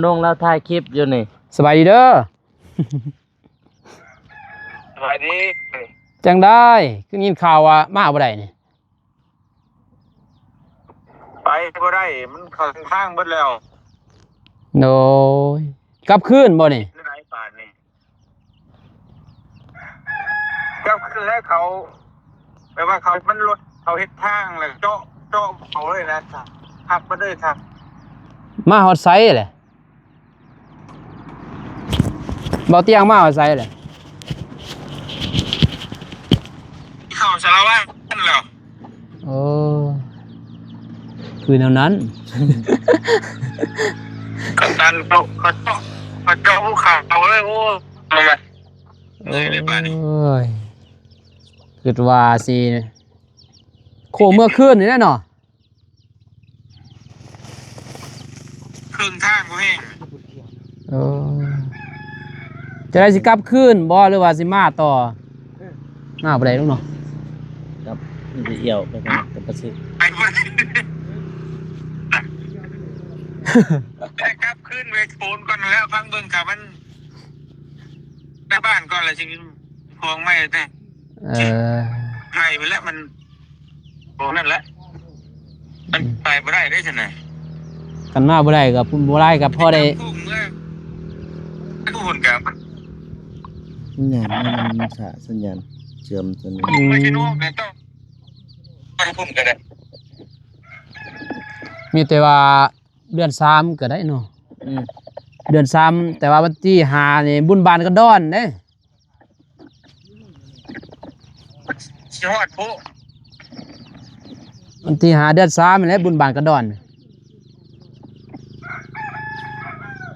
ນ້ອງລາວຖ່າຍຄລິບຢູ່ນີ້. ສະບາຍດີເດີ. ສະບາຍດີ. ຈັ່ງໃດ? ຄືຍິນຂ່າວວ່າມາບໍ່ໄດ້ນີ້. ໄປບໍ່ໄດ້ ມັນເຂົ້າທາງເບິດແລ້ວ. ໂດຍ ກັບຄືນບໍ່ນີ້? ໄດ້ບາດນີ້ ກັບຄືນແລ້ວ ເຂົາ ແບບວ່າເຂົາ ມັນລົດເຂົາເຮັດທາງ ແລ້ວເຈາະ ເຈາະເຂົາເລີຍນະ ທັກມາເລີຍ ທັກ. ມາຮອດໃສແຫຼະ? ເບົາຕຽງມາວ່າໃສແຫຼະ? ເຂົ້າສາລະວັນແລ້ວ. ໂອ້ ຄືແນວນັ້ນ. ກະຕັນເຂົາ ເຂົາເຈາະ ເຂົາເຈາະພູເຂົາເລີຍ. ໂອ້ ເມື່ອຍເລີຍບາດນີ້. ໂອ້ຍ ຄິດວ່າຊິໂຄ້ງເມື່ອຄືນນີ້ແຫຼະເນາະ. ເຄິ່ງທາງບໍ່ແຮງ. ເອີ ຈະໄດ້ຊິກັບຄືນບໍ່ ຫຼືວ່າຊິມາຕໍ່? ມາບໍ່ໄດ້ດອກເນາະ. ກັບ ມັນຊິອຽວໄປທາງກັບປະເທດ ໄປບໍ່ໄດ້. ແຕ່ກັບຄືນໄປໂພນກ່ອນແລ້ວ ຟັງເບິ່ງຖ້າມັນ ໄປບ້ານກ່ອນ ແລ້ວຊິຂອງໃໝ່ແຕ່. ເອີ ໄກໄປແລ້ວ ມັນ ໂອ້ ນັ້ນແຫຼະ ມັນ ອືມ ໄປບໍ່ໄດ້ເດ້ຊັ້ນນະ. ຄັນມາບໍ່ໄດ້ກໍ ບໍ່ໄດ້ກໍພໍໄດ້ ພຸ້ນກໍ ສັນຍານມັນ ມັນສາ ສັນຍານເຊື່ອມຕົວນີ້. ອືມ ໄປຊິໂນກໍຕ້ອງ ໄປພຸ້ນກໍໄດ້. ມີແຕ່ວ່າເດືອນສາມກໍໄດ້ເນາະ. ອືມ ເດືອນສາມ ແຕ່ວ່າວັນທີຫ້ານີ້ບຸນບ້ານກະດອນເດ້. ຊິຮອດພຸ້ນ ວັນທີຫ້າເດືອນສາມນີ້ແຫຼະ ບຸນບ້ານກະດອນ.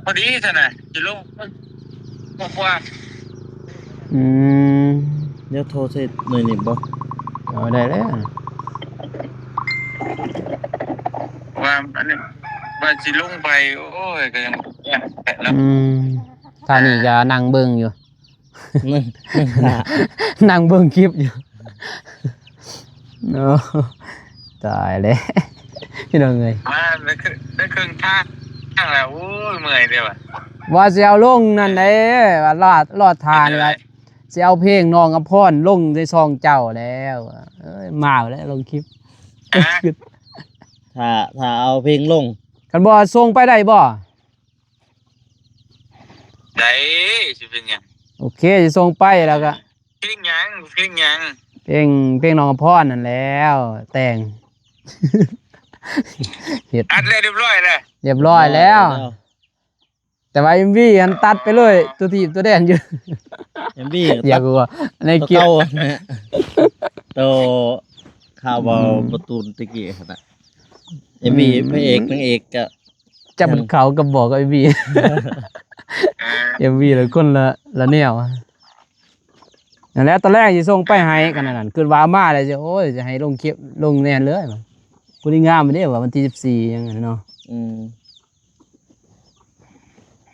ພໍດີຊັ້ນນະ ຊິລົງ ອືມ ດຽວໂທໃສ່ໜ່ວຍນີ້ບໍ່? ເອີ ໄດ້ແລ້ວ ວ່າອັນນີ້ ວ່າຊິລົງໄປ. ໂອ້ຍ ກໍຍັງ ອືມ ທ່ານີ້ກໍນັ່ງເບິ່ງຢູ່. ນັ່ງ ນັ່ງຖ້າ ນັ່ງເບິ່ງຄລິບຢູ່. ໂອ້ ຕາຍແລ້ວ ພີ່ນ້ອງເອີຍ ມາໄດ້ເຄິ່ງ ໄດ້ເຄິ່ງທາງແລ້ວ. ໂອ້ຍ ເມື່ອຍເດ້ວ່າ ວ່າຊິເອົາລົງນັ້ນເດ້ ວ່າລໍ ລໍຖ້ານີ້ວ່າ ເປັນຈັ່ງໃດ? ຊິເອົາເພງນ້ອງອຳພອນລົງໃນຊ່ອງເຈົ້າແລ້ວ. ເອີຍ ມາແລ້ວ ລົງຄລິບ ຮະ? ຖ້າ ຖ້າເອົາເພງລົງ ຄັນບໍ່ສົ່ງໄປໄດ້ບໍ່? ໄດ້ ຊິເປັນຫຍັງ. ໂອເຄ ຊິສົ່ງໄປແລ້ວກໍ ເພງຫຍັງ? ເພງຫຍັງ? ເພງ ເພງນ້ອງອຳພອນນັ້ນແຫຼ້ວ ແຕ່ງ ເຮັດ ອັດແລ້ວ ຮຽບຮ້ອຍແລ້ວ ຮຽບຮ້ອຍແລ້ວ ແຕ່ວ່າເອັມວີຫັ້ນຕັດໄປເລີຍ ຕົວຖີບຕົວແດນຢູ່ ເອັມວີ ຢາກຮູ້ວ່າໃນຄລິບ ໂຕເກົ່າ ໂຕຂ່າວເວົ້າ ອືມ ບໍ່ຕູນຕະກີ້ຫັ້ນນະ ເອັມວີ ອືມ ພະເອກນາງເອກກໍ ຈັກມັນເຂົ້າກັບບໍ່ກັບເອັມວີ ເອັມວີລະຄົນລະ ລະແນວ. ນັ້ນແຫຼະ ຕອນແລກຊິສົ່ງໄປໃຫ້ ຄັນນັ້ນ ຄິດວ່າເອົາມາແລ້ວຊິ ໂອ້ຍ ຊິໃຫ້ລົງຄລິບ ລົງແນ່ເລີຍ ຜູ້ນີ້ງາມເດ້ວ່າ ວັນທີສິບສີ່ຫຍັງຫັ້ນເນາະ. ອືມ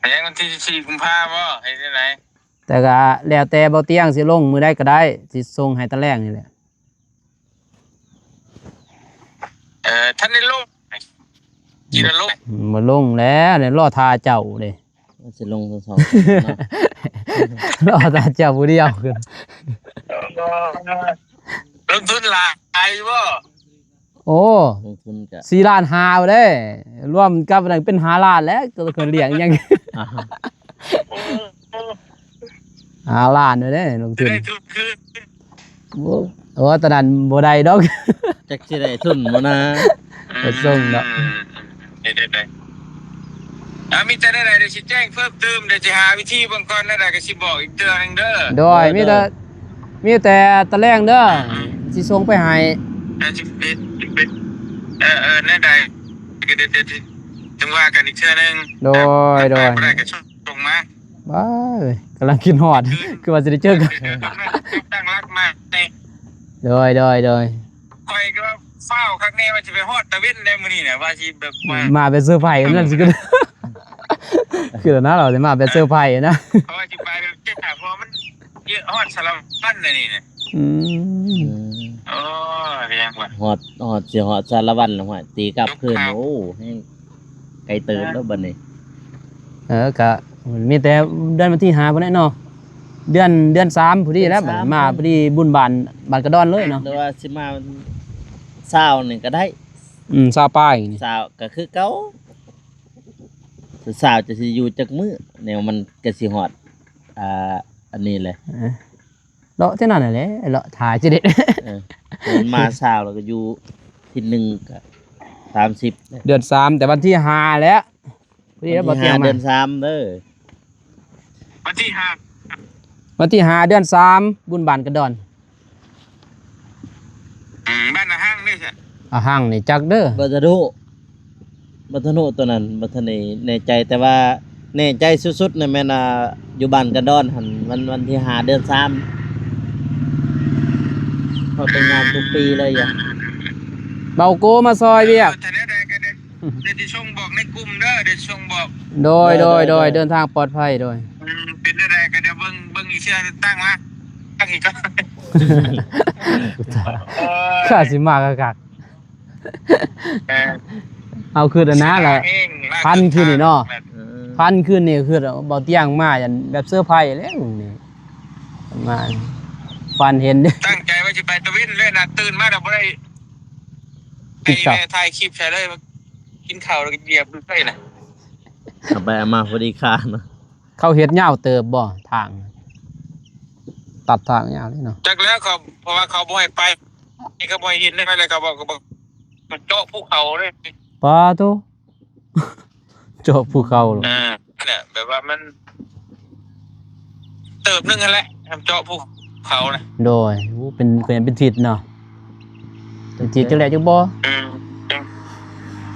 ແມ່ນ ວັນທີສິບສີ່ກຸມພາບໍ່ ເຮັດຈັ່ງໃດ? ແຕ່ກໍແລ້ວແຕ່ເບົາຕຽງຊິລົງມື້ໃດກໍໄດ້ ຊິສົ່ງໃຫ້ຕອນແລກນີ້ແຫຼະ. ເອີ ທັນໄດ້ລົງ ຊິໄດ້ລົງ ບໍ່ລົງແລ້ວ ລໍຖ້າເຈົ້າເດ້ ຊິລົງທັງສອງຄົນເນາະ ລໍຖ້າເຈົ້າຜູ້ດຽວ ລົງທຶນຫຼາຍຢູ່ບໍ່? ໂອ້ ລົງທຶນກະ ສີ່ລ້ານຫ້າພຸ້ນເດ້ ລວມກັບອັນນັ້ນເປັນຫ້າລ້ານແລ້ວ ກໍເຂົາລ້ຽງຫຍັງ ໂອ້ ຫ້າລ້ານເດ້ລົງທຶນ ໄດ້ທຸນຄືນ ໂອ້ ໂອ້ ຕອນນັ້ນບໍ່ໄດ້ດອກ ຈັກຊິໄດ້ທຶນບໍ່ນາ ໄປສົ່ງດອກ ອືມ ໄດ້ໆໆ ອ່າ ມີແຕ່ແນວໃດ ດຽວຊິແຈ້ງເພີ່ມຕື່ມ ດຽວຊິຫາວິທີເບິ່ງກ່ອນ ແນວໃດກໍຊິບອກອີກເທື່ອໜຶ່ງເດີ. ໂດຍ ໂດຍ ມີແຕ່ ໂດຍ ມີແຕ່ຕອນແລງເດີ ອືມໆ ຊິສົ່ງໄປໃຫ້ ເອີ ຊິເປັນ ຊິເປັນ ເອີໆ ແນວໃດກໍດຽວ ດຽວ ຈັ່ງວ່າກັນອີກເທື່ອໜຶ່ງ ໂດຍ ໂດຍ ໄດ້ກໍສົ່ງມາ ວ້າຍ ກຳລັງຄິດຮອດ ຄືວ່າຊິໄດ້ເຈີກັນ ຕັ້ງຫຼັກມາ ໂດຍ ໂດຍ ໂດຍ ຂ້ອຍກໍວ່າຟ້າວຄັກແນ່ ວ່າຊິໄປຮອດຕາເວັນໃດມື້ນີ້ນະ ວ່າຊິແບບວ່າ ອືມ ມາແບບເຊີໄພນັ້ນຊິ ຄືແລ້ວນະ ເຮົາຊິມາແບບເຊີໄພນະ ເພາະວ່າຊິໄປແບບເຈັດ ເພາະວ່າມັນ ເຍອະ ຮອດສາລະວັນແລ້ວນີ້ນະ ອືມ ອືມ ໂອ້ຍ ເປັນຫຍັງວະ ຮອດ ຮອດ ຊິຮອດສາລະວັນແລ້ວ ຫ້ວຍ ຕີກັບຄືນ ໂອ້ ແຮງໄກເຕີບແລ້ວບັດນີ້ ເອີ ກະມີແຕ່ເດືອນວັນທີຫ້າພຸ້ນແຫຼະເນາະ ເດືອນ ເດືອນສາມພໍດີແລ້ວ ເດືອນສາມ ບັດນີ້ມາພໍດີບຸນບ້ານ ບ້ານກະດອນເລີຍເນາະ ຫຼືວ່າຊິມາຊາວນີ້ກໍໄດ້ ອືມ ຊາວປາຍນີ້ ຊາວກໍຄືເກົ່າ ຊາວຈະຊິຢູ່ຈັກມື້ ແນວມັນກໍຊິຮອດ ອ່າ ອັນນີ້ແຫຼະ ເອີ ເລາະແຕ່ນັ້ນແຫຼະ ເລາະຖ້າຊິເດັດ ເອີ ມັນມາຊາວແລ້ວກໍຢູ່ທີໜຶ່ງກໍສາມສິບ ເດືອນສາມ ແຕ່ວັນທີຫ້າແຫຼະ ພໍດີແລ້ວ ວັນທີຫ້າ ເດືອນສາມເດີ ວັນທີຫ້າ ວັນທີຫ້າເດືອນສາມ ບຸນບ້ານກະດອນ ອືມ ບ້ານອາຮັ່ງເດ້ຊະ ອາຮັ່ງນີ້ຈັກເດີ ບໍ່ທັນຮູ້ ບໍ່ທັນຮູ້ໂຕນັ້ນ ບໍ່ທັນໄດ້ແນ່ໃຈ ແຕ່ວ່າແນ່ໃຈສຸດໆນີ້ແມ່ນ ອ່າ ຢູ່ບ້ານກະດອນຫັ້ນ ວັນ ວັນທີຫ້າເດືອນສາມ ເຂົາແຕ່ງງານທຸກປີເລີຍ ເບົາໂກມາຊ່ອຍວຽກ ເອີ ຖ້າແນວໃດກໍໄດ້ ດຽວຊິສົ່ງບອກໃນກຸ່ມເດີ ດຽວຊິສົ່ງບອກ ໂດຍ ໂດຍ ໂດຍ ໂດຍ ເດີນທາງປອດໄພ ໂດຍ ອືມ ເປັນແນວໃດກໍດຽວເບິ່ງ ເບິ່ງອີກເທື່ອ ຕັ້ງລະ ຕັ້ງອີກກ່ອນ ໂອ້ຍ ຂ້າຊິມາຄັກໆ ເອີ ເຮົາຄິດອັນນັ້ນລະ ຝັນຄືນນີ້ເນາະ ເອີ ຝັນຄືນນີ້ ຄືເບົາຕຽງມາ ອັນແບບເຊີໄພແລ້ວນີ້ ມາ ຝັນເຫັນເດ້ ຕັ້ງໃຈວ່າຊິໄປຕາເວັນເລີຍນະ ຕື່ນມາແລ້ວບໍ່ໄດ້ ໄປແວ່ຖ່າຍຄລິບໃສ່ເລີຍ ກິນເຂົ້າແລ້ວກໍຢຽບເລີຍນະ ເອົາໄປເອົາມາພໍດີຄ່າເນາະ ເຂົາເຮັດຍາວເຕີບບໍ່ທາງ ຕັດທາງຍາວເລີຍເນາະ ຈັກແລ້ວເຂົາ ເພາະວ່າເຂົາບໍ່ໃຫ້ໄປ ນີ້ເຂົາບໍ່ໃຫ້ເຫັນໄດ້ໄປແລ້ວ ເຂົາບອກ ເຂົາບອກ ເຈາະພູເຂົາເດ້ ປາໂຕ ເຈາະພູເຂົາ ເອີ ແຫຼະ ແບບວ່າມັນເຕີບໜຶ່ງຫັ້ນແຫຼະ ເຈາະພູເຂົານະ ໂດຍ ໂອ້ ເປັນ ເປັນ ເປັນທິດເນາະ ເປັນທິດຈັກແຫຼະ ຈັກບໍ່ ອືມ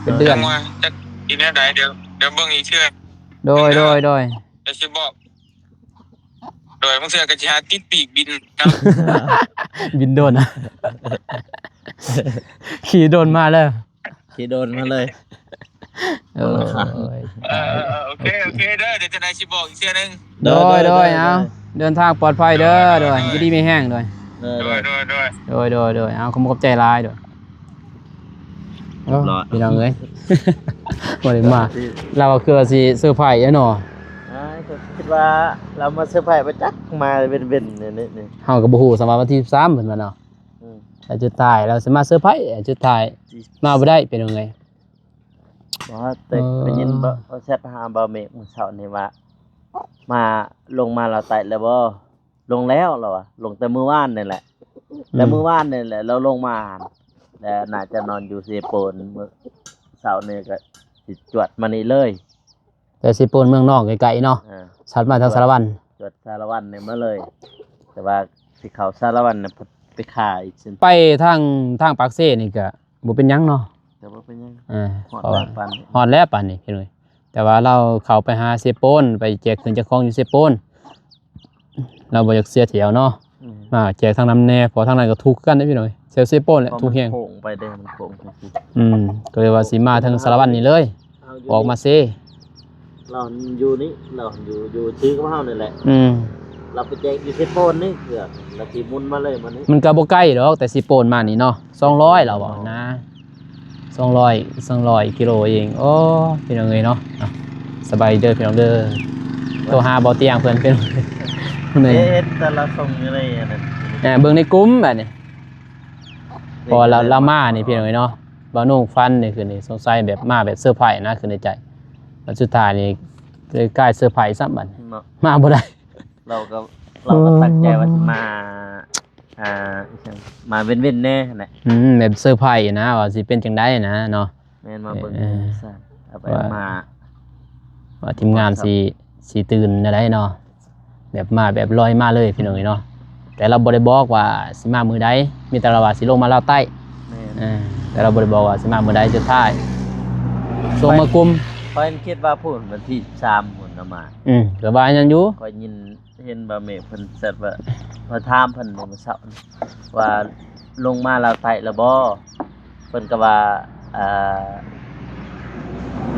ເປັນເດືອນ ຈັກວ່າ ຈັກຊິແນວໃດ ດຽວ ດຽວເບິ່ງອີກເທື່ອ ໂດຍ ໂດຍ ໂດຍ ດຽວຊິບອກ ໂດຍ ບາງເທື່ອກໍຊິຫາຕິດປີກບິນນຳ ບິນໂດຣນ ຂີ່ໂດຣນມາເລີຍ ຂີ່ໂດຣນມາເລີຍ ໂອ້ຍ ເອີ ເອີ ເອີ ໂອເຄ ໂອເຄເດີ ດຽວຈັ່ງໃດຊິບອກອີກເທື່ອໜຶ່ງ ໂດຍ ໂດຍ ໂດຍ ໂດຍ ເອົາ ເດີນທາງປອດໄພເດີ ໂດຍ ໂດຍ ໂດຍ ຢູ່ດີມີແຮງ ໂດຍ ໂດຍ ໂດຍ ໂດຍ ໂດຍ ເອົາ ຂອບໃຈຫຼາຍ ໂດຍ ຮຽບຮ້ອຍ ໂອ້ ພີ່ນ້ອງເອີຍ ບໍ່ໄດ້ມາ ລາວວ່າຄືວ່າຊິເຊີໄພຣສ໌ເດ້ເນາະ ອ້າຍ ກໍຄິດວ່າລາວມາເຊີໄພຣສ໌ບໍ່ຈັກ ມາເວັນໆ ນີ້ ນີ້ ນີ້ ເຮົາກໍບໍ່ຮູ້ສ່ຳວ່າວັນທີສິບສາມເພິ່ນວ່າເນາະ ອືມ ແຕ່ສຸດທ້າຍລາວຊິມາເຊີໄພຣສ໌ ສຸດທ້າຍມາບໍ່ໄດ້ ເປັນຫຍັງເອີຍ ບໍ່ ແຕ່ ເອີ ໄດ້ຍິນບໍ່ ເຂົາແຊັດຫາບ່າວເມກມື້ເຊົ້ານີ້ວ່າ ມາ ລົງມາລາວໃຕ້ແລ້ວບໍ່? ລົງແລ້ວ ລາວວ່າ ລົງແຕ່ມື້ວານນີ້ແຫຼະ ອືມ ແຕ່ມື້ວານນີ້ແຫຼະ ລາວລົງມາ ແລ້ວໜ້າຈະນອນຢູ່ເຊໂປນ ມື້ເຊົ້ານີ້ກໍຊິຈວດມານີ້ເລີຍ ແຕ່ເຊໂປນເມືອງນອງໃກ້ໆເນາະ ເອີ ສັດມາທາງສາລະວັນ ຈວດສາລະວັນນີ້ມາເລີຍ ແຕ່ວ່າຊິເຂົ້າສາລະວັນນີ້ໄປຄາອີກ ໄປທາງ ທາງປາກເຊນີ້ກໍບໍ່ເປັນຫຍັງເນາະ ກໍບໍ່ເປັນຫຍັງ ເອີ ຮອດແລ້ວປານນີ້ ຮອດແລ້ວປານນີ້ພີ່ນ້ອງ ແຕ່ວ່າລາວເຂົ້າໄປຫາເຊໂປນ ໄປແຈກເຄື່ອງແຈກຂອງຢູ່ເຊໂປນ ລາວບໍ່ຢາກເສຍແຖວເນາະ ອືມ ມາແຈກທາງນັ້ນແດ່ ເພາະທາງນັ້ນກໍທຸກຄືກັນເດ້ພີ່ນ້ອງ ແຖວເຊໂປນແຫຼະ ທຸກແຮງ ໂຄ້ງໄປເດ້ ມັນໂຄ້ງ ອືມ ກໍເລີຍວ່າຊິມາທາງສາລະວັນນີ້ເລີຍ ເອົາຢູ່ ອອກມາເຊ ລາວຢູ່ນີ້ ລາວຢູ່ ຢູ່ຊື່ກັບເຮົານີ້ແຫຼະ ອືມ ລາວໄປແຈກຢູ່ເຊໂປນນີ້ ເພື່ອລາວຊິໝຸນມາເລີຍມື້ນີ້ ມັນກໍບໍ່ໄກດອກ ແຕ່ເຊໂປນມານີ້ເນາະ ສອງຮ້ອຍ ລາວເວົ້ານະ ສອງຮ້ອຍ ສອງຮ້ອຍກິໂລເອງ ໂອ້ ພີ່ນ້ອງເອີຍເນາະ ເນາະ ສະບາຍດີເດີພີ່ນ້ອງເດີ ໂທຫາບໍ່ຕຽງເພິ່ນ ເປັນ ເຮັດແຕ່ລະສົ່ງຢູ່ໃນອັນນັ້ນ ເອີ ເບິ່ງໃນກຸ່ມບາດນີ້ ເພາະວ່າລາວ ລາວມານີ້ພີ່ນ້ອງເອີຍເນາະ ບ່າວໂໜ່ງຝັນນີ້ຄືນີ້ ສົງໄສແບບມາແບບເຊີໄພຣສ໌ນະ ຄືໃນໃຈ ແລ້ວສຸດທ້າຍນີ້ເລີຍກາຍເຊີໄພຣສ໌ຊ້ຳບາດນີ້ ເນາະ ມາບໍ່ໄດ້ ລາວກໍ ລາວກໍຕັ້ງໃຈວ່າຊິມາ ອ່າ ອີຫຍັງ ມາເວັນໆແດ່ຫັ້ນແຫຼະ ອືມ ແບບເຊີໄພຣສ໌ນະ ວ່າຊິເປັນຈັ່ງໃດນະເນາະ ແມ່ນ ມາເບິ່ງ ເອີ ເອົາໄປ ວ່າ ມາ ວ່າທີມງານຊິ ຊິຕື່ນແນວໃດເນາະ ແບບມາແບບລອຍມາເລີຍພີ່ນ້ອງເອີຍເນາະ ແຕ່ລາວບໍ່ໄດ້ບອກວ່າຊິມາມື້ໃດ ມີແຕ່ລາວວ່າຊິລົງມາລາວໃຕ້ ແມ່ນ ເອີ ແຕ່ລາວບໍ່ໄດ້ບອກວ່າຊິມາມື້ໃດ ສຸດທ້າຍສົ່ງມາກຸ່ມ ຂ້ອຍຄິດວ່າພຸ້ນ ວັນທີສິບສາມພຸ້ນລາວມາ ອືມ ກໍວ່າຫຍັງຢູ່ ຂ້ອຍຍິນ ເຫັນບ່າວເມກເພິ່ນແຊັດວ່າ ມາຖາມເພິ່ນມື້ເຊົ້າວ່າລົງມາລາວໃຕ້ແລ້ວບໍ່? ເພິ່ນກໍວ່າ ເອີ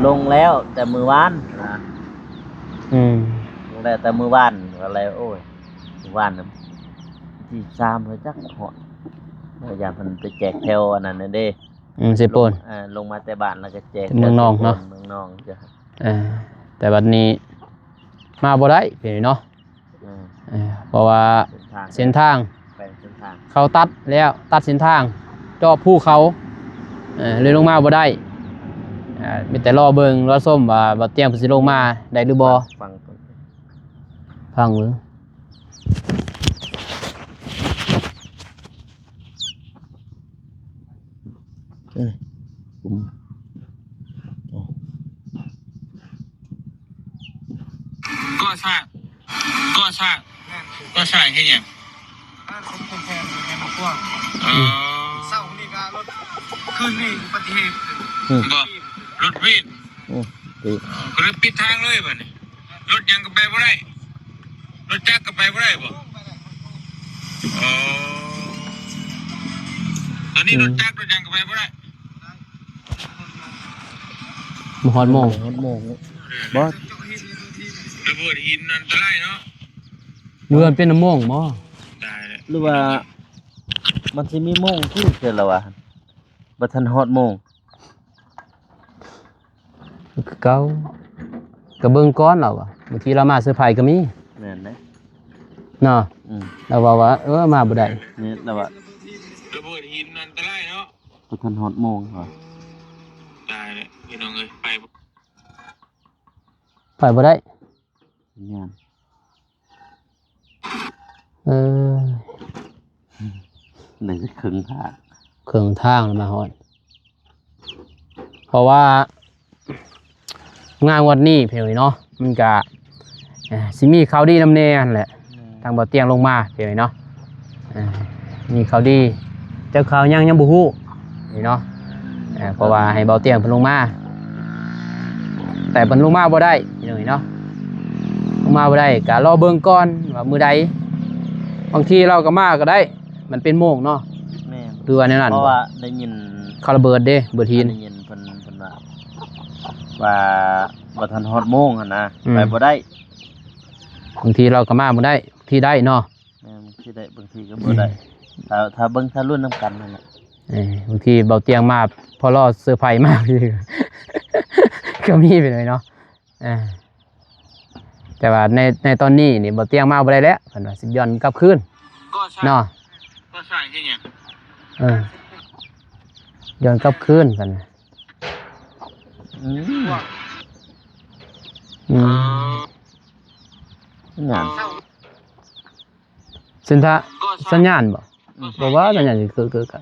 ລົງແລ້ວແຕ່ມື້ວານນະ ອືມ ລົງແລ້ວແຕ່ມື້ວານ ກໍເລີຍ ໂອ້ຍ ມື້ວານນະ ທີສາມ ເພິ່ນຈັກຮອດ ຢ້ານເພິ່ນໄປແຈກແຖວອັນນັ້ນເດ້ ອືມ ເຊໂປນ ລົງ ເອີ ລົງມາແຕ່ບ້ານແລ້ວກໍແຈກ ເມືອງນອງເນາະ ເມືອງນອງ ເອີ ແຕ່ ຕ່ບັດນີ້ມາບໍ່ໄດ້ ເປັນເນາະ. ເອີ ເອີ ເພາະວ່າເສັ້ນທາງ ເສັ້ນທາງ ແຂວງເສັ້ນທາງ ເຂົາຕັດແລ້ວ ຕັດເສັ້ນທາງ ເຈາະພູເຂົາ. ເອີ ເລີຍລົງມາບໍ່ໄດ້. ເອີ ມີແຕ່ລໍເບິ່ງລໍຊົມວ່າບ່າວຕຽງເພິ່ນຊິລົງມາໄດ້ຫຼືບໍ່. ຟັງ ຟັງເບິ່ງ. ເອີ ກໍ່ສ້າງ ກໍ່ສ້າງ ກໍ່ສ້າງເຮັດຫຍັງ? ຮ້ານຂອງແພງໆ ແມ່ນບໍ່ກວ້າງ. ອໍ ເຊົ້ານີ້ກະລົດ ຄືນນີ້ອຸບັດຕິເຫດ. ອືມ ບໍ່ ລົດວີນ. ອືມ ກໍເລີຍປິດທາງເລີຍບັດນີ້. ລົດຫຍັງກໍໄປບໍ່ໄດ້ ລົດຈັກກໍໄປບໍ່ໄດ້ບໍ? ອໍ ຕອນນີ້ ອືມ ລົດຈັກລົດຫຍັງກໍໄປບໍ່ໄດ້. ບໍ່ຮອດໂມງ ຮອດໂມງບໍ່? ລະເບີດຫີນອັນຕະລາຍເນາະ. ເຮືອນເປັນໂມງບໍ່? ຕາຍແລ້ວ ຫຼືວ່າມັນຊິມີໂມງຄືເທື່ອລະວະ? ບໍ່ທັນຮອດໂມງ. ຄືເກົ່າ ກໍເບິ່ງກ່ອນລາວວ່າ ບາງທີລາວມາເຊີໄພກໍມີ. ແມ່ນເດ້ ເນາະ. ອືມ ລາວເວົ້າວ່າ ເອີ ມາບໍ່ໄດ້. ແມ່ນລາວວ່າ ລະເບີດຫີນອັນຕະລາຍເນາະ. ບໍ່ທັນຮອດໂມງວ່າ. ຕາຍແລ້ວພີ່ນ້ອງເອີຍ ໄປ ໄປບໍ່ໄດ້. ສັນຍານ ເອີ ໄດ້ເຄິ່ງທາງ ເຄິ່ງທາງແລ້ວມາຮອດ. ເພາະວ່າງານວັດນີ້ ພີ່ນ້ອງເນາະ ມັນກະ ເອີ ຊິມີຂ່າວດີນຳແດ່ຫັ້ນແຫຼະ. ແມ່ນ ທາງບ່າວຕຽງລົງມາ ພີ່ນ້ອງເນາະ. ເອີ ມີຂ່າວດີ ແຕ່ຂ່າວຫຍັງຍັງບໍ່ຮູ້ນີ້ເນາະ. ເອີ ເພາະວ່າໃຫ້ບ່າວຕຽງເພິ່ນລົງມາ ແຕ່ເພິ່ນລົງມາບໍ່ໄດ້ພີ່ນ້ອງເນາະ. ລົງມາບໍ່ໄດ້ ກະລໍເບິ່ງກ່ອນວ່າມື້ໃດ. ບາງທີລາວກໍມາກໍໄດ້ ມັນເປັນໂມງເນາະ. ແມ່ນ ຄືວ່າແນວນັ້ນ. ເພາະວ່າໄດ້ຍິນຂ່າວລະເບີດເດ້ ເບີດຫີນ ໄດ້ຍິນເພິ່ນ ເພິ່ນວ່າ ວ່າບໍ່ທັນຮອດໂມງຫັ້ນນະ. ອືມ ໄປບໍ່ໄດ້. ບາງທີລາວກໍມາບໍ່ໄດ້ ບາງທີໄດ້ເນາະ. ແມ່ນ ບາງທີໄດ້ ບາງທີກໍບໍ່ໄດ້. ອືມ ຖ້າ ຖ້າເບິ່ງ ຖ້າລຸ້ນນຳກັນຫັ້ນແຫຼະ. ເອີ ບາງທີບ່າວຕຽງມາ ພໍລໍເຊີໄພມາ ກໍມີໄປເລີຍເນາະ. ເອີ ແຕ່ວ່າໃນ ໃນຕອນນີ້ນີ້ ບ່າວຕຽງມາບໍ່ໄດ້ແລ້ວ ເພິ່ນວ່າຊິຍ້ອນກັບຄືນເນາະ. ກໍ່ສ້າງເຮັດຫຍັງ? ເອີ ຍ້ອນກັບຄືນເພິ່ນ. ອືມ ອືມ ຫຍັງ? ສັນທະ ສັນຍານບໍ່? ອືມ ບໍ່ວ່າສັນຍານຊິເກີດ ເກີດກະ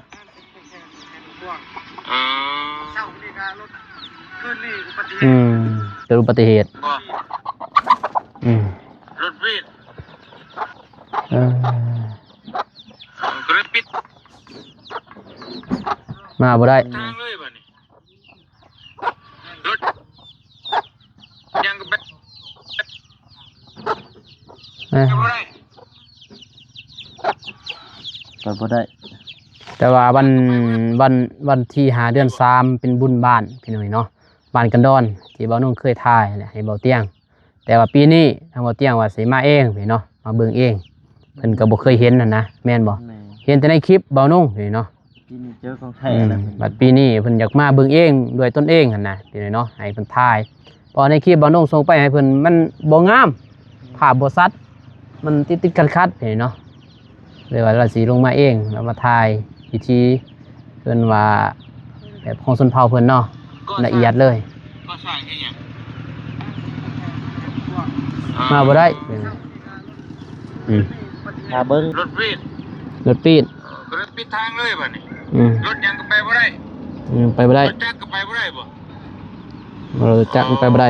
ອືມ ເກີດອຸບັດຕິເຫດ. ອືມ ລົດວິນ ເອີ ກໍເລີຍປິດ ມາບໍ່ໄດ້ ທາງເລີຍບັດນີ້. ລົດຍັງກໍໄປ ເອີ ໄປບໍ່ໄດ້ ແຕ່ວ່າວັນ ວັນ ວັນທີຫ້າເດືອນສາມເປັນບຸນບ້ານ ພີ່ນ້ອງເນາະ ບ້ານກັນດອນ ທີ່ບ່າວນົງເຄີຍຖ່າຍແຫຼະ ໃຫ້ບ່າວຕຽງ. ແຕ່ວ່າປີນີ້ທາງບ່າວຕຽງວ່າຊິມາເອງເນາະ ມາເບິ່ງເອງ ເພິ່ນກໍບໍ່ເຄີຍເຫັນຫັ້ນນະ ແມ່ນບໍ່? ແມ່ນ ເຫັນແຕ່ໃນຄລິບບ່າວນົງເນາະ. ປີນີ້ເຈີຂອງແທ້ ອືມ ແລ້ວ ບັດປີນີ້ເພິ່ນຢາກມາເບິ່ງເອງດ້ວຍຕົນເອງຫັ້ນນະ ພີ່ນ້ອງເນາະ ໃຫ້ເພິ່ນຖ່າຍ ເພາະໃນຄລິບບ່າວນົງສົ່ງໄປໃຫ້ເພິ່ນມັນບໍ່ງາມ ອືມ ພາບບໍ່ຊັດ ມັນຕິດໆຂັດໆເນາະ. ເລີຍວ່າລາວຊິລົງມາເອງ ລາວມາຖ່າຍພິທີ ເພິ່ນວ່າແບບຂອງຊົນເຜົ່າເພິ່ນເນາະ ລະອຽດເລີຍ. ກໍ່ສ້າງເຮັດຫຍັງ? ມາບໍ່ໄດ້. ອືມ ມາເບິ່ງ ລົດປີດ ລົດປີດ ກໍເລີຍປິດທາງເລີຍບັດນີ້. ອືມ ລົດຫຍັງກໍໄປບໍ່ໄດ້. ອືມ ໄປບໍ່ໄດ້ ລົດຈັກກໍໄປບໍ່ໄດ້ບໍ? ລົດຈັກໄປບໍ່ໄດ້.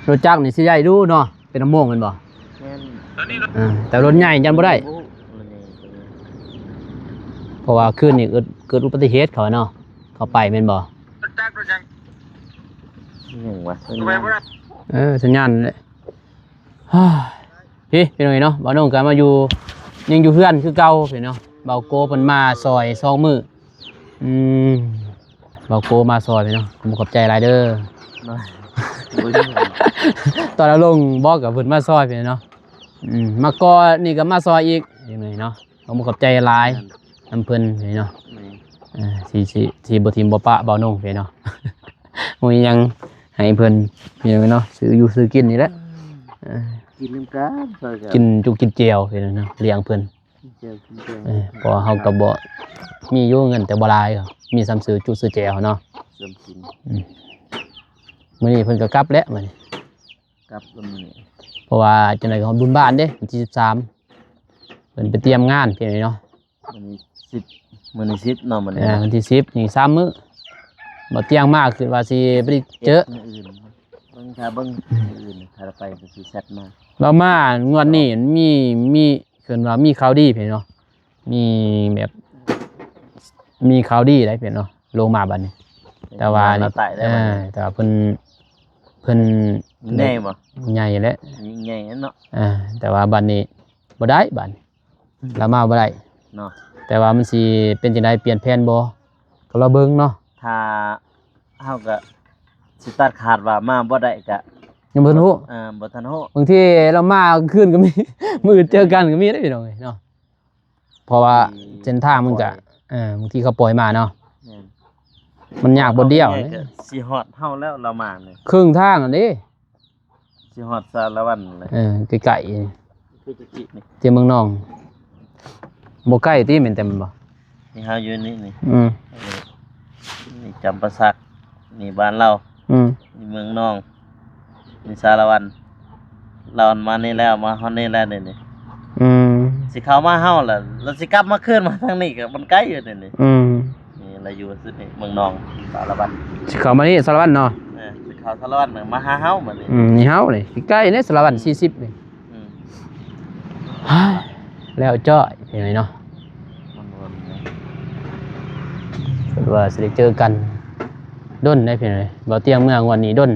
ອໍ ລົດຈັກນີ້ຊິໄດ້ຢູ່ເນາະ ເປັນນຳໂມງແມ່ນບໍ່? ແມ່ນ ເອີ ແຕ່ລົດໃຫຍ່ຍັງບໍ່ໄດ້ ບໍ່ຮູ້ ລົດໃຫຍ່ ເພາະວ່າຄືນນີ້ເກີດ ເກີດອຸບັດຕິເຫດເຂົາເນາະ ເຂົາໄປແມ່ນບໍ່? ລົດຈັກລົດຫຍັງ ຫຍັງວະ ໄປບໍ່ໄດ້. ເອີ ສັນຍານແຫຼະ. ພີ່ນ້ອງເນາະ ບ່າວນົງກໍມາຢູ່ ຍັງຢູ່ເຮືອນຄືເກົ່າພີ່ນ້ອງ. ບ່າວໂກເພິ່ນມາຊ່ອຍສອງມື້. ອືມ ບ່າວໂກມາຊ່ອຍພີ່ນ້ອງ ຂອບໃຈຫຼາຍເດີ. ໂດຍ ຕອນເຮົາລົງບໍກກັບເພິ່ນມາຊ່ອຍພີ່ນ້ອງ. ອືມ ມາກໍ່ນີ້ກໍມາຊ່ອຍອີກ ພີ່ນ້ອງເນາະ. ຂອບໃຈຫຼາຍ ແມ່ນ ນຳເພິ່ນເນາະ. ແມ່ນ ເອີ ທີ່ ທີ່ ທີ່ບໍ່ຖິ້ມບໍ່ປະບ່າວນົງເນາະ. ບໍ່ມີຫຍັງ ໃຫ້ເພິ່ນພີ່ນ້ອງເນາະ ຊື້ຢູ່ຊື້ກິນນີ້ແຫຼະ ເອີ ກິນນຳກັນ ກິນຈຸກິນແຈ່ວພີ່ນ້ອງເນາະ ລ້ຽງເພິ່ນ ກິນແຈ່ວ ກິນແຈ່ວ ເອີ ເພາະວ່າເຮົາກໍບໍ່ມີຢູ່ເງິນ ແຕ່ບໍ່ຫຼາຍ ມີສ່ຳຊື້ຈຸຊື້ແຈ່ວເນາະ ສ່ຳກິນ ອືມ ມື້ນີ້ເພິ່ນກໍກັບແຫຼະມື້ນີ້ ກັບແລ້ວມື້ນີ້ ເພາະວ່າຈັ່ງໃດກໍຮອດບຸນບ້ານເດ້ ວັນທີສິບສາມ ເພິ່ນໄປຕຽມງານພີ່ນ້ອງເນາະ ມື້ນີ້ສິບ ມື້ນີ້ສິບເນາະ ມື້ນີ້ ເອີ ວັນທີສິບ ນີ້ສາມມື້ ບໍ່ຕຽງມາ ຄິດວ່າຊິບໍ່ໄດ້ເຈີ ມື້ອື່ນ ເບິ່ງ ຖ້າເບິ່ງ ອືມ ມື້ອື່ນ ຖ້າໄປກໍຊິແຊັດມາ ລາວມາງວດນີ້ມີ ມີ ເພິ່ນວ່າມີຂ່າວດີພີ່ນ້ອງເນາະ ມີແບບ ມີຂ່າວດີໄດ໋ພີ່ນ້ອງເນາະ ລົງມາບັດນີ້ ແຕ່ວ່າ ເອີ ແຕ່ວ່າເພິ່ນ ເພິ່ນ ຍິ່ງໃຫຍ່ບໍ່ ໃຫຍ່ແຫຼະ ຍິ່ງໃຫຍ່ເນາະ ເອີ ແຕ່ວ່າບັດນີ້ບໍ່ໄດ້ ບັດນີ້ ອືມ ລາວມາບໍ່ໄດ້ເນາະ ແຕ່ວ່າມັນຊິເປັນຈັ່ງໃດ ປ່ຽນແຜນບໍ່ ກໍລໍເບິ່ງເນາະ ຖ້າເຮົາກໍຊິຕັດຂາດວ່າມາບໍ່ໄດ້ກໍ ຍັງບໍ່ທັນຮູ້ ເອີ ບໍ່ທັນຮູ້ ບາງທີລາວມາກາງຄືນກໍມີ ມື້ອື່ນເຈີກັນກໍມີເດ້ພີ່ນ້ອງເອີຍເນາະ ເພາະວ່າ ອືມ ເສັ້ນທາງມັນກະ ເອີ ບາງທີເຂົາປ່ອຍມາເນາະ ແມ່ນ ມັນຍາກບ່ອນດຽວ ເອົາງ່າຍໆ ກໍຊິຮອດເຮົາແລ້ວ ລາວມານີ້ ເຄິ່ງທາງຫັ້ນເດ້ ຊິຮອດສາລະວັນແລ້ວ ເອີ ໃກ້ໆ ຄືຕະກີ້ນີ້ ທີ່ເມືອງນອງ ບໍ່ໃກ້ຕິ ແມ່ນແຕ່ແມ່ນບໍ່ ນີ້ເຮົາຢູ່ນີ້ນີ້ ອືມ ເອີ ນີ້ຈຳປາສັກ ນີ້ບ້ານລາວ ອືມ ນີ້ເມືອງນອງ ນີ້ສາລະວັນ ລາວມານີ້ແລ້ວ ມາຮອດນີ້ແລ້ວນີ້ ອືມ ຊິເຂົ້າມາເຮົາລະ ລະຊິກັບມາຄືນມາທາງນີ້ກໍມັນໄກຢູ່ນີ້ ອືມ ນີ້ລະຢູ່ສຸດນີ້ ເມືອງນອງ ສາລະວັນ ຊິເຂົ້າມານີ້ ສາລະວັນເນາະ ເອີ ຊິເຂົ້າສາລະວັນ ມາຫາເຮົາບັດນີ້ ອືມ ນີ້ເຮົານີ້ ໃກ້ໆເດ້ ສາລະວັນ ອືມ ສີ່ສິບນີ້ ອືມ ແລ້ວຈ້ອຍ ພີ່ນ້ອງເນາະ ເພິ່ນວ່າຊິໄດ້ເຈີກັນດົນໄດ໋ພີ່ນ້ອງ ເບົາຕຽງເມືອງວັນນີ້ດົນ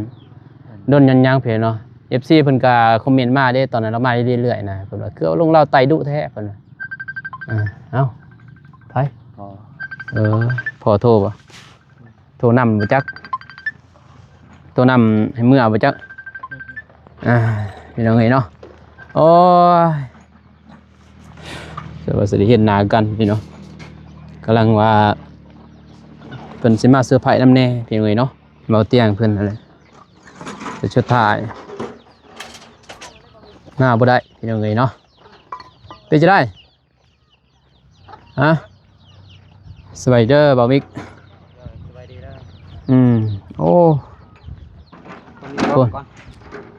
ດົນຍ້ອນຫຍັງພີ່ນ້ອງເນາະ ເອັຟຊີ ເພິ່ນກໍຄອມເມັນມາເດ້ ຕອນນັ້ນລາວມາເລື້ອຍໆນະ ເພິ່ນວ່າຄືເອົາລົງລາວໄຕ້ດຸແທ້ ເພິ່ນວ່າ ເອີ ເອົ້າ ໃຜ ເອີ ພໍ່ໂທບໍ່? ໂທນຳບໍ່ຈັກ ໂທນຳໃຫ້ເມືອບໍ່ຈັກ ອ່າ ພີ່ນ້ອງເອີຍເນາະ ໂອ້ຍ ແຕ່ວ່າຊິໄດ້ເຫັນໜ້າກັນພີ່ນ້ອງ ກຳລັງວ່າເພິ່ນຊິມາເຊີໄພນຳແດ່ພີ່ນ້ອງເອີຍເນາະ ເບົາຕຽງເພິ່ນຫັ້ນແຫຼະ ແຕ່ສຸດທ້າຍມາບໍ່ໄດ້ພີ່ນ້ອງເອີຍເນາະ ເປັນຈັ່ງໃດ? ຮະ ສະບາຍດີເດີ ບ່າວມິກ ເອີ ສະບາຍດີເດີ ອືມ ໂອ້ ຄົນ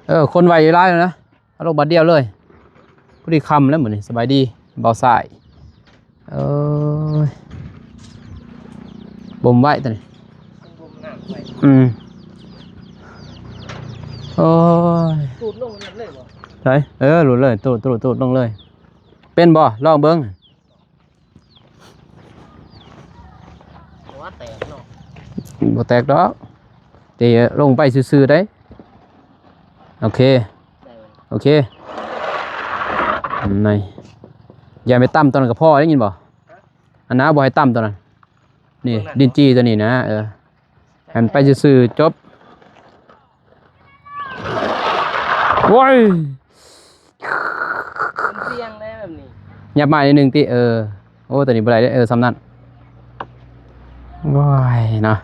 ເອີ ຄົນໄວຫຼາຍນະ ເອົາລົງບາດດຽວເລີຍ ພໍດີຄ່ຳແລ້ວມື້ນີ້ ສະບາຍດີ ບ່າວຊາຍ ເອີຍ ບົ່ມໄວ້ຕົວນີ້ ອືມ ໂອ້ຍ ຕູດລົງນັ້ນເລີຍບໍ່? ໃສ? ເອີ ຫຼຸດເລີຍ ຕູດ ຕູດ ຕູດລົງເລີຍ ເປັນບໍ່? ລອງເບິ່ງ ບໍ່ແຕກເນາະ ບໍ່ແຕກດອກ ຕີລົງໄປຊື່ໆເດ້ ໂອເຄ ໂອເຄ ນີ້ ຢ່າໄປຕຳຕອນນັ້ນກໍພໍໄດ້ຍິນບໍ່? ອັນນະ ບໍ່ໃຫ້ຕຳຕອນນັ້ນ ນີ້ ດິນຈີ່ຕົວນີ້ນະ ເອີ ໃຫ້ມັນໄປຊື່ໆ ຈົບ ໂອ້ຍ ມັນສ່ຽງໄດ໋ແບບນີ້ ຫຍັບມາໜ້ອຍໜຶ່ງຕິ ເອີ ໂອ້ ຕົວນີ້ບໍ່ໄດ້ເດ້ ເອີ ສ່ຳນັ້ນ ໂອ້ຍ ເນາະ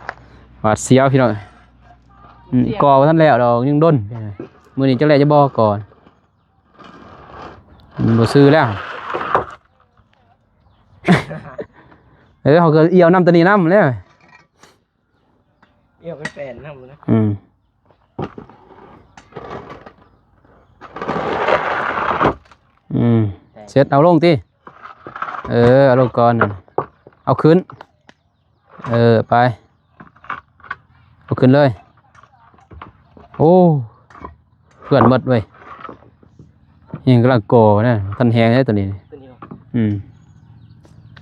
ຫວາດສຽວພີ່ນ້ອງ ອືມ ກ່ອບໍ່ທັນແລ້ວດອກ ຍັງດົນ ມື້ນີ້ຈັກແລ້ວຈະບໍ່ ກ່ອ ມັນບໍ່ຊື່ແລ້ວ ເອີ ເຮົາກໍອ່ຽວນຳຕົວນີ້ນຳແລ້ວ ອ່ຽວໄປແປນນຳນະ ອືມ ອືມ ເຊັດ ເອົາລົງຕິ ເອີ ເອົາລົງກ່ອນ ເອົາຂຶ້ນ ເອີ ໄປ ເອົາຂຶ້ນເລີຍ ໂອ້ ເພື່ອນໝົດເວີຍ ຍັງກຳລັງກໍ່ນະ ທັນແຮງເດ້ຕົວນີ້ ຕົວນີ້ເນາະ ອືມ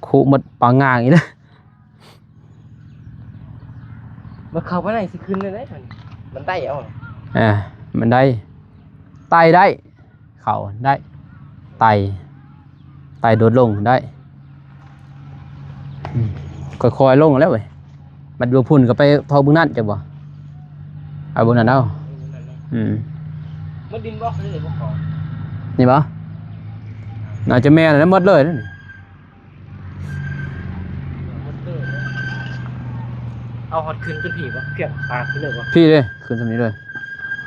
ຄຸໝົດປາງງາງອີກແລ້ວ ມັນເຂົ້າໄປໃນຊິຂຶ້ນໄດ້ໃດ໋ ມັນໄຕ່ເອົາ ອ່າ ມັນໄດ້ ໄຕ່ໄດ້ ເຂົ້າໄດ້ ໄຕ່ ໄຕ່ໂດດລົງໄດ້ ອືມ ຄ່ອຍໆລົງແລ້ວເວີຍ ບັດຢູ່ພຸ້ນກໍໄປເທົ່າເບິ່ງນັ້ນ ຈັກບໍ່ ເອົາເບິ່ງນັ້ນເອົາ ອືມ ມັນດິນບລັອກເລີຍບໍ່ ນີ້ບໍ່ ໜ້າຈະແມ່ນແລ້ວ ໝົດເລີຍນັ້ນ ໝົດເລີຍ ເອົາ ເອົາຮອດຂຶ້ນຈົນພີ້ບໍ່? ພຽງປາກໄປເລີຍບໍ່? ພີ້ເດ້ ຂຶ້ນສ່ຳນີ້ເລີຍ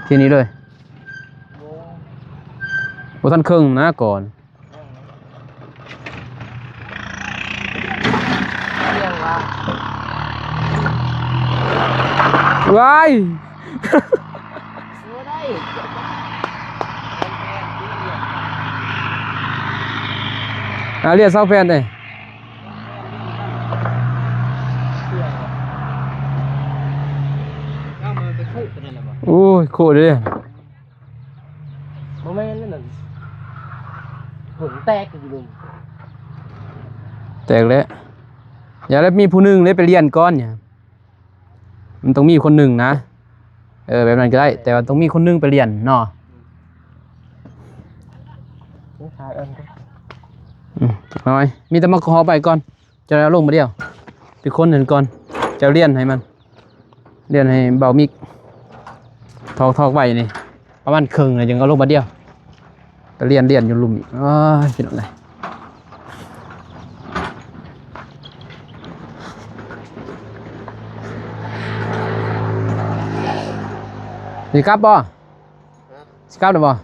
ທີ່ນີ້ເລີຍ. ໂອ້ ບໍ່ທັນເຄິ່ງນະກ່ອນ. ວາຍ ບໍ່ໄດ້ ອ່າ ລຽນສອງແຜ່ນເດ້. ເອົາມັນໄປຄຸຕົວນັ້ນແຫຼະບໍ່? ໂອ້ຍ ຄຸເດ້. ບໍ່ແມ່ນແລ້ວນັ້ນ ຜົນແຕກຢູ່ລຸ່ມ ແຕກແລ້ວ. ຢ່າແລ້ວ ມີຜູ້ໜຶ່ງເດ້ໄປລຽນກ່ອນ ມັນຕ້ອງມີຄົນໜຶ່ງນະ. ເອີ ແບບນັ້ນກໍໄດ້ ແຕ່ວ່າຕ້ອງມີຄົນໜຶ່ງໄປລຽນເນາະ. ອືມ ຈັກໜ້ອຍ ມີແຕ່ມາຂໍໄປກ່ອນ. ເຈົ້າເອົາລົງມາດຽວ ໄປຄົນນັ້ນກ່ອນ ເຈົ້າລຽນໃຫ້ມັນ ລຽນໃຫ້ເບົາມິກ ຖອກ ຖອກໄວ້ນີ້ ປະມານເຄິ່ງແລ້ວ ຈຶ່ງເອົາລົງມາດຽວ ໄປລຽນ ລຽນຢູ່ລຸ່ມອີກ. ໂອ້ຍ ພີ່ນ້ອງເອີຍ ຊິກັບບໍ່? ຊິກັບແລ້ວບໍ່?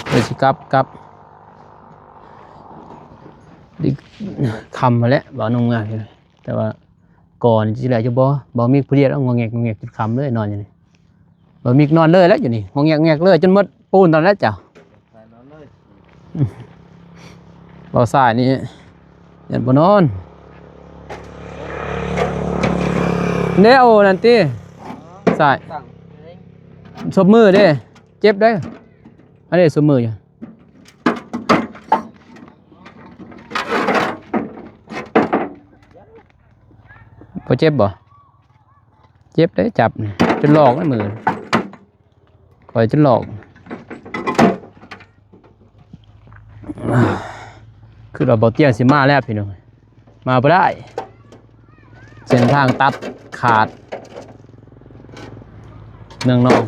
ເອີ ຊິກັບ ກັບ ດີ ຄ່ຳຫັ້ນແຫຼະ ບ່າວໜຸ່ງເມືອ ແຕ່ວ່າກ່ອນຊິແລ້ວຢູ່ບໍ່? ບ່າວມິກຜູ້ດຽວ ງອແງກ ງອແງກຈົນຄ່ຳເລີຍ ນອນຢູ່ນີ້. ບ່າວມິກນອນເລີຍແຫຼະຢູ່ນີ້ ງອແງກ ງອແງກເລີຍ ຈົນໝົດປູນຕອນແລ້ວເຈົ້າ. ບ່າວຊາຍນີ້ ຢ້ານບໍ່ນອນ ແນວນັ້ນຕິ ຊາຍ ສົບມືເດ້. ເຈັບເດ້ ອັນນີ້ສົບມືຢູ່ ບໍ່ເຈັບບໍ່? ເຈັບເດ້ ຈັບນີ້ຈົນຫຼອກເດ້ມື ຂ້ອຍຈົນຫຼອກ. ຄືວ່າບໍ່ຕຽງຊິມາແລ້ວພີ່ນ້ອງ ມາບໍ່ໄດ້ ເສັ້ນທາງຕັດຂາດ ເມືອງນອງ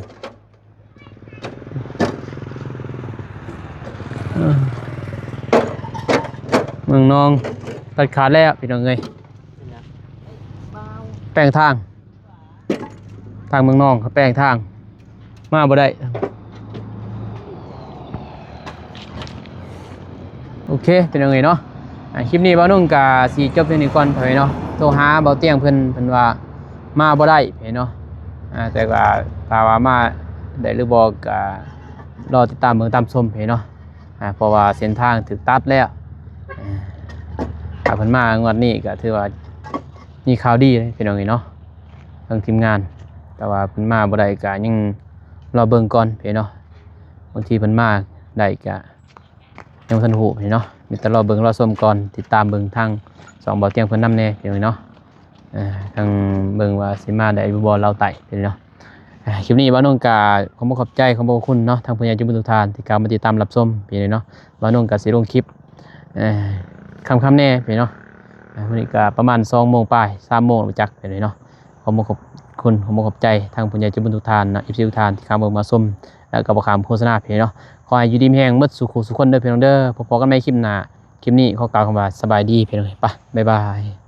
ເມືອງນອງຕັດຂາດແລ້ວພີ່ນ້ອງເອີຍ. ແປງທາງ ທາງເມືອງນອງເຂົາແປງທາງ ມາບໍ່ໄດ້. ໂອເຄ ພີ່ນ້ອງເອີຍເນາະ ອາ ຄລິບນີ້ບ່າວໜຸ່ງກະຊິຈົບພຽງນີ້ກ່ອນ ພໍ່ແມ່ເນາະ. ໂທຫາບ່າວຕຽງເພິ່ນ ເພິ່ນວ່າມາບໍ່ໄດ້ ພີ່ນ້ອງເນາະ ອາ ແຕ່ວ່າຖ້າວ່າມາໄດ້ຫຼືບໍ່ກະລໍຕິດຕາມເບິ່ງຕາມຊົມ ພີ່ນ້ອງເນາະ ອາ ເພາະວ່າເສັ້ນທາງຖືກຕັດແລ້ວ. ອາ ຖ້າເພິ່ນມາງວດນີ້ກະຖືວ່າມີຂ່າວດີເດ້ ພີ່ນ້ອງເອີຍເນາະ ທາງທີມງານ ແຕ່ວ່າເພິ່ນມາບໍ່ໄດ້ກະຍັງລໍເບິ່ງກ່ອນ ພີ່ນ້ອງເນາະ. ບາງທີເພິ່ນມາໄດ້ກະ ຍັງບໍ່ທັນຮູ້ເນາະ ມີແຕ່ລໍເບິ່ງລໍຊົມກ່ອນ ຕິດຕາມເບິ່ງທາງຊ່ອງບ່າວຕຽງເພິ່ນນຳແດ່ພີ່ນ້ອງເນາະ. ເອີ ທາງເບິ່ງວ່າຊິມາໄດ້ຢູ່ບໍ່ລາວໃຕ້ພີ່ນ້ອງເນາະ. ເອີ ຄລິບນີ້ບ່າວໜຸ່ງກະຂໍຂອບຂອບໃຈ ຂອບພະຄຸນເນາະ ທາງຜູ້ໃຫຍ່ໃຈບຸນທຸກທ່ານທີ່ເຂົ້າມາຕິດຕາມຮັບຊົມພີ່ນ້ອງເນາະ. ບ່າວໜຸ່ງກະຊິລົງຄລິບ ເອີ ຄ່ຳໆແດ່ພີ່ນ້ອງເນາະ. ເອີ ມື້ນີ້ກະປະມານສອງໂມງປາຍ ສາມໂມງແລ້ວຈັກພີ່ນ້ອງເນາະ. ຂໍຂອບຄຸນ ຂໍຂອບໃຈທາງຜູ້ໃຫຍ່ໃຈບຸນທຸກທ່ານເນາະ ເອັຟຊີ ທຸກທ່ານທີ່ເຂົ້າມາເບິ່ງມາຊົມ ແລ້ວກໍບໍ່ຂ້າມໂຄສະນາພີ່ນ້ອງເນາະ. ຂໍໃຫ້ຢູ່ດີມີແຮງໝົດສູ່ຄູ່ສູ່ຄົນເດີພີ່ນ້ອງເດີ. ພໍ້ກັນໃໝ່ຄລິບໜ້າ ຄລິບນີ້ຂໍກ່າວຄຳວ່າສະບາຍດີພີ່ນ້ອງ ໄປ ບາຍບາຍ.